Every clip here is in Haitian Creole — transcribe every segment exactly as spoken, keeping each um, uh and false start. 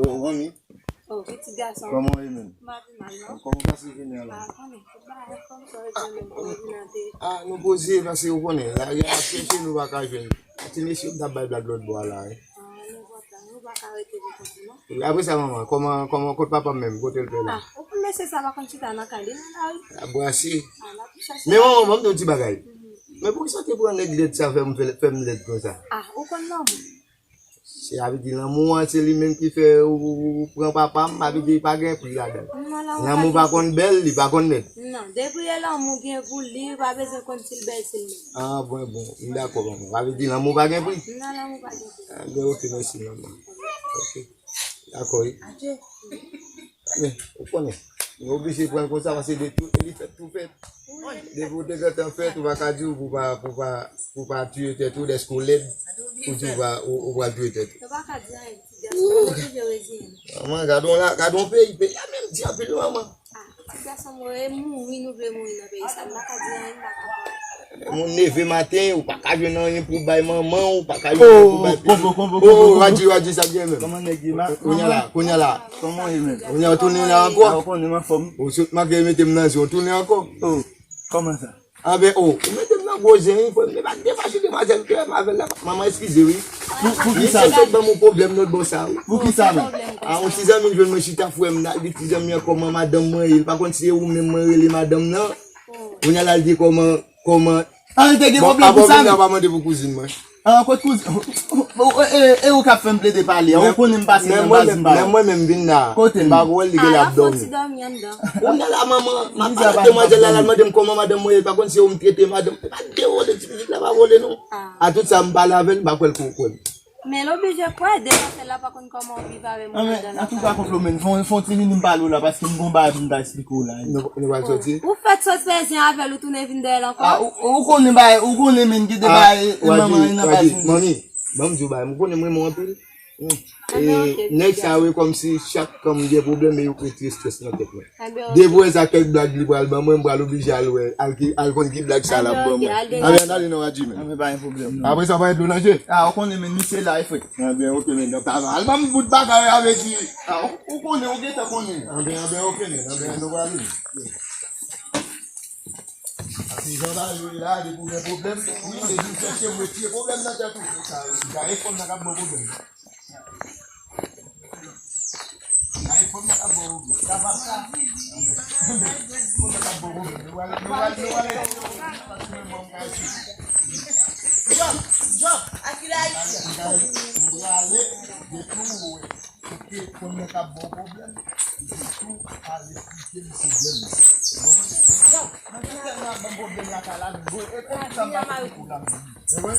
Ou konnen? Oh, pitit gason. Kòman w ye menm? M pa pi mal, non. Kòman w pase jounen an la? Ah, konnen, tout bagay anfòm, sa w di menm, kòman jounen an te ye? Ah, nou poze, paske ou konnen, lari a ap chèche nou pa ka jwenn. Ti mesye yo t ap bay blag lòt bò a la, wi. Ah, nou kontan, nou pa ka rete pou kont nou, non. Apre sa, manman, kòman, kòman, kot papa m menm, kote l pè la? Ah, ou konn mesye sa pa konn chita nan kay li, nan lari. L ap brase. Ah, l ap chache. Men manman, ban m di w yon ti bagay. Mhm. Men poukisa w te pran nèg lèd sa fè m, fè, fè m lèd konsa? Ah, ou konn lanmou. Se, sa vle di lanmou an, se li menm ki fè ou, ou, ou pran papa m, sa vle di li pa gen pri ladan l. Non, lanmou pa gen pri. Lanmou pa konn bèl, li pa konn lèd. Non, depi e lanmou gen pou li, li pa bezwen konn si l bèl, si l lèd. Ah, bon, bon, m dakò, manman. Sa vle di lanmou pa gen pri? Non, lanmou pa gen pri. Ah, ben, ok, mèsi, manman. Ok. Dakò, wi. Adje. Men, ou konnen, nou oblije pran l konsa, paske de tou, li fèt tou fèt. Depi w te gentan fèt, ou pa ka di w pou pa, pou pa, pou pa tiye tèt ou, dèske w lèd, pou di w pa, ou, ou pral tiye tèt ou. Yo pa ka di anyen, pitit gason, ou oblije reziyen. Manman, gade w la, gade w peyi, peyi a menm di anpil, manman. Ah, pitit gason mwen, e mouri nou vle mouri nan peyi sa, m pa ka di anyen, m pa ka pale. Moun leve maten, ou pa ka jwenn anyen pou bay manman, ou pa ka jwenn anyen pou bay pitit. Oh, konbo, konbo, konbo, konbo. Oh, Radji, Radji, sa byen menm. Kòman nèg ye, ma-? Kounye a la, kounye a la. Kòman w ye menm? Kounye a, ou tounen la ankò? Ah, ou konnen m anfòm. Ou sot malgre mete m nan zen, ou tounen ankò? Oh, kòman sa? Anben, oh, ou mete m nan gwo zen, wi, frè m. Men pa defache demwazèl, frè m, avè l la. Manman, eskize, wi. Pou, pou ki sa? Misye sot ban m yon pwoblèm lòt bò sa, wi. Pou ki sa menm? Ah, yon ti zanmi m jwenn mwen chita, frè m, l al di ti zanmi an kòman madanm mwen ye. Li pa konn si se ou menm mwen rele madanm nan. Kounye a la, l di kòman, kòman. Ah, li te gen pwoblèm pou sa menm? Bon, apre w vin la, w pa mande pou kouzin mwen. Ah, kot kouzin? E, e, e ou k ap fè m plede pale a? Ou konnen m pase nan baz m pa. Men mwen menm, men mwen menm vin la. Kote m? M pa wè l, li gen l ap dòmi. Kounye a la, manman, m ap pale ak demwazèl la, l al mande m kòman madanm mwen ye, li pa konn si se ou m trete madanm. E pa de wòl de ti pitit la, pa vole non. A tout sa, m pale avè l, m pa kwè l ko kwè m. Men l oblije kwè, demoiselle la pa konn kòman w viv avè moun anndan lakay. Antouka, Konflo, men, fon, fon ti vini m pale w la, paske m gon bagay pou m ta eksplike w la. Nou, nou pral soti? Ou fèk sot fè zen avè l, ou tounen vin dèyè l ankò? Ah, ou, ou konnen bagay, ou konnen, men, gen de bagay, manman, nan bagay. Manmi, ban m di w bagay, m konnen m renmen w anpil. E, nèg sa yo, e kòmsi chak kan m gen pwoblèm, e yo k retire estrès nan tèt mwen. Depi w wè sa, kèk blag li pral ban mwen, m pral oblije al wè, al ki, al konn ki blag sa l ap ban mwen. Anben, ann ale non, Radji, men. Anben, pa gen pwoblèm, non. Apre sa, pa gen dlo nan je? Ah, ou konnen, men, misye la, e frè. Anben, ok, men, donk, al, al ban m bout bagay, avè di, ah, ou, ou konnen, ou gentan konnen. Anben, anben, ok, men, anben, nou prale. Paske jan bagay yo ye la, depi w gen pwoblèm, wi, se vin chèche m, retire pwoblèm nan tèt ou. Se sa, e fòm nan k ap ban w pwoblèm. Ay, fòm nan ap bon, sa pa sa. Fòm nan ap bon, nou pral, nou pral, nou pral. Jòb, Jòb, Akila Ayisyen. Nou prale, depi w wè, se fòm nan k ap bon pwoblèm, se tou al eksplike m pwoblèm nan. Bon, Jòb, nan ki tèlman ap ban pwoblèm lakay la, nou, e konn sa m pa fè pou la menm. E vre?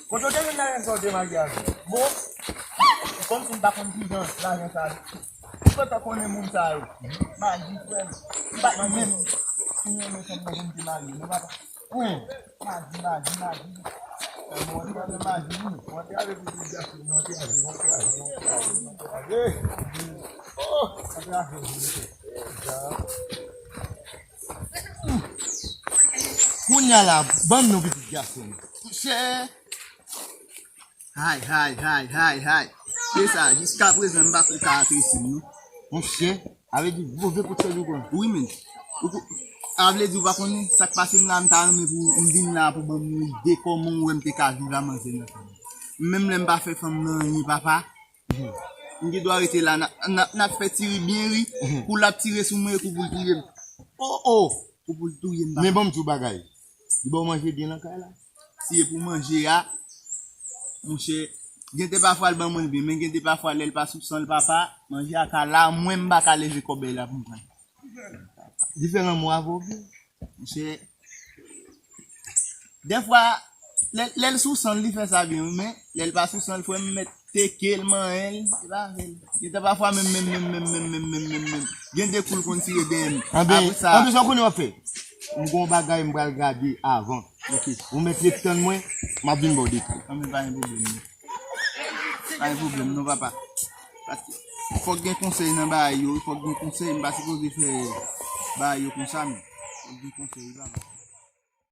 Kote w te jwenn lajan sa w te marye avè l? Bon, kòmsi m pa konn kijan lajan sa ye. Ou gentan konnen moun sa yo. Maji, frè m. M pa t menm. Si m renmen fanm nan pou m te marye, non, papa. Maji, maji, maji. Mwen te ale maji, wi. Mwen te ale pitit gason, mwen te ale, mwen te ale, mwen te ale, mwen te ale. Oh, mwen te ale, mwen te ale. Kounye a la, ban m non pitit gason. Monchè. Hay, hay, hay, hay, hay. Se sa, jiskaprezan, m pa ko ka atrese m, non. Monchè, sa vle di move kout sèl ou pran. Wi, men. Ou ko-, sa vle di ou pa konnen sa k pase m la, m ta renmen pou m vin la pou ban m yon ide kòman ou wè m te ka viv a manzè nan fanmi. Menm lè m pa fè fanm nan anyen, papa. M gen dwa rete la, n a, n a, n ap fè ti ri byen ri, kou l ap tire sou mwen, kou pou l touye m. Oh, oh! Kou pou l touye m, papa. Men ban m di w bagay. Li ba w manje byen nan kay la? Si e pou manje a, monchè, gen de pafwa l ban mwen l byen, men gen de pafwa lè l pa sou san l, papa, manje a ka la, mwen m pa ka leve kòbèy la pou m pran l. Li fè lanmou avè w byen? Monchè, dèfwa, lè, lè l sou san l, li fè sa byen, wi, men lè l pa sou san l, frè m, mèt teke l, manyen l, e pa afè l. Gen tan pafwa menm, menm, menm. Gen de kou l konn tire dèyè m. Anben, apre sa, anben, sa w konnen w ap fè? M gon bagay m pral gade avan. Ok. Ou mèt ret tann mwen, m ap vin ba w detay. Anben, pa gen pwoblèm, non. Pa gen pwoblèm, non, papa. Paske Fòk gen konsèy nan bagay yo, fòk gen konsèy, m pa sipoze fè bagay yo konsa, men fòk gen konsèy, wi, papa.